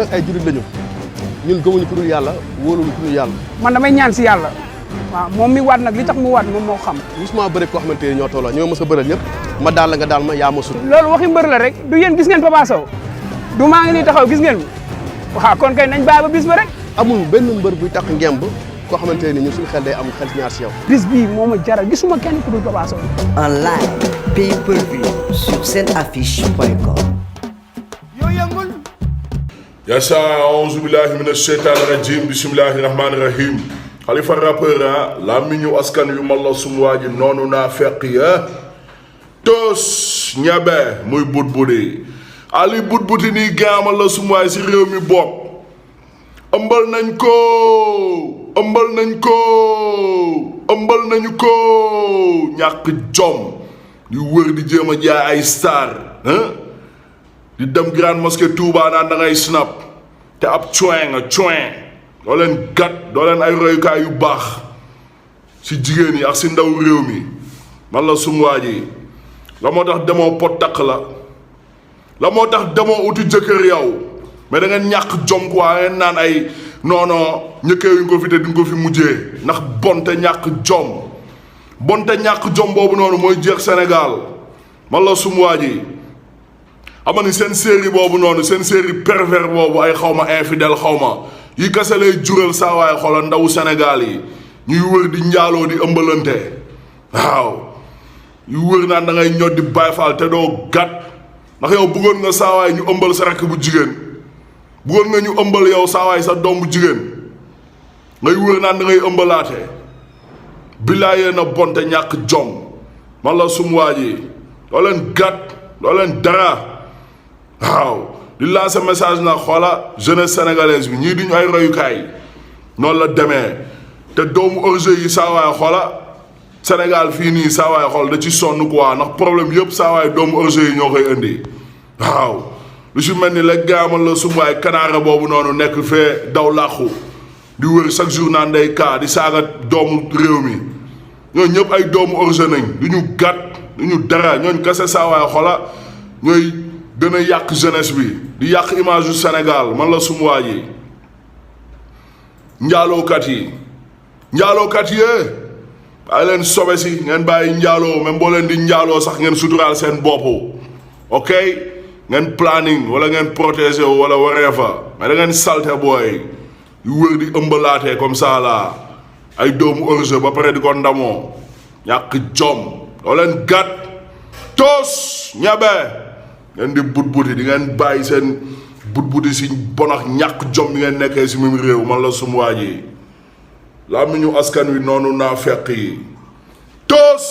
nag ay jurit lañu ñun gëmuñu ku dul yàlla wóoluñu ku dul yàlla. man damay ñaan si yàlla waaw moom mi waat nag li tax mu waat moom moo xam. gisuma bëri koo xamante ne ñoo tolloo ñoo mës a bëral ñëpp ma daal la nga daal ma yaa ma sut. loolu waxi mbër la rek du yéen gis ngeen Papa Sow du maa ngi nii taxaw gis ngeen waaw kon kay nañ bàyyi ba bis ba rek. amul benn mbër buy tax ngemb koo xamante ne ñun suñu xel day am xel ñaar si yow. bis bii moo ma jaral gisuma kenn ku dul Papa Sow. En live, pay-per-view sur senaffiche.com. Yassa a'uuzu billahi mina sheytaani rajim bismillahi rahmaani rahim Khalifa rappeur la miñu askan yu man la sum waa ji noonu naa fekk ya tos ñabe muy budbudi ali budbuti nii gaamal la sum waay si réew mi bopp ëmbal nañ ko ëmbal nañu ko ñàkk jom di wër di jéem a jaay ay star di dem Grande Mosquée Touba naan da ngay snap te ab coin doo leen gat doo leen ay royukaay yu baax si jigéen yi ak si ndaw réew mi man la sum waa ji la moo tax demoo pot takk la moo tax demoo uti jëkkër yow mais da ngeen ñàkk jom quoi ngeen naan ay non ñëkkee yuñ ko fi te duñ ko fi mujjee ndax bonte ñàkk jom boobu noonu mooy jeex Sénégal man la sum waa ji ama ni seen série boobu noonu seen série pervers boobu ay xawma infidèle xawma yi kase lay jural saa waay xoolal ndawu Sénégal yi ñuy wër di njaaloo di ëmbalante waaw yu wër naan da ngay ñod di Baay Faal te doo gat ndax yow bëggoon nga saa waay ñu ëmbal sa rakk bu jigéen bëggoon nga ñu ëmbal yow saa waay sa doom bu jigéen ngay wër naan da ngay ëmbalaate billaayee na bonte ñàkk jom man la sum waa ji doo leen gat doo leen dara waaw di lancer message nag xoola jeunesse sénégalaise bi ñii duñu ay royukaay noonu la demee te doomu orge yi saa waay xoola Sénégal fii nii saa waay xool da ci sonn quoi ndax problème yëpp saa waay doomu orge yi ñoo koy indi waaw lu si mel ni la gaamal la sum waay kanaara boobu noonu nekk fee daw làqu di wër chaque jour naan day kaa di saaga doomu réew mi ñooñu ñëpp ay doomu orge nañ du ñu gàtt du ñu dara ñooñu kese saa waay xoola ñooy gën a yàq jeunesse bi di yàq image yu Sénégal man la sum waa ji njaalookat yee bàyyi leen sobe si ngeen bàyyi njaaloo même boo leen di njaaloo sax ngeen suturaal seen bopp ok ngeen planning wala ngeen protéger wala whatever mais da ngeen salte booy yu wër di ëmbalaatee comme ça là ay doomu orge ba pare di ko ndamoo ñàkk jom doo leen gàtt toos ñabe ngeen di budbuti di ngeen bàyyi seen budbuti si bonax ñàkk jom bi ngeen nekkee si même réew man la sum waa ji laa mi ñu askan wi noonu naa fekk yi toos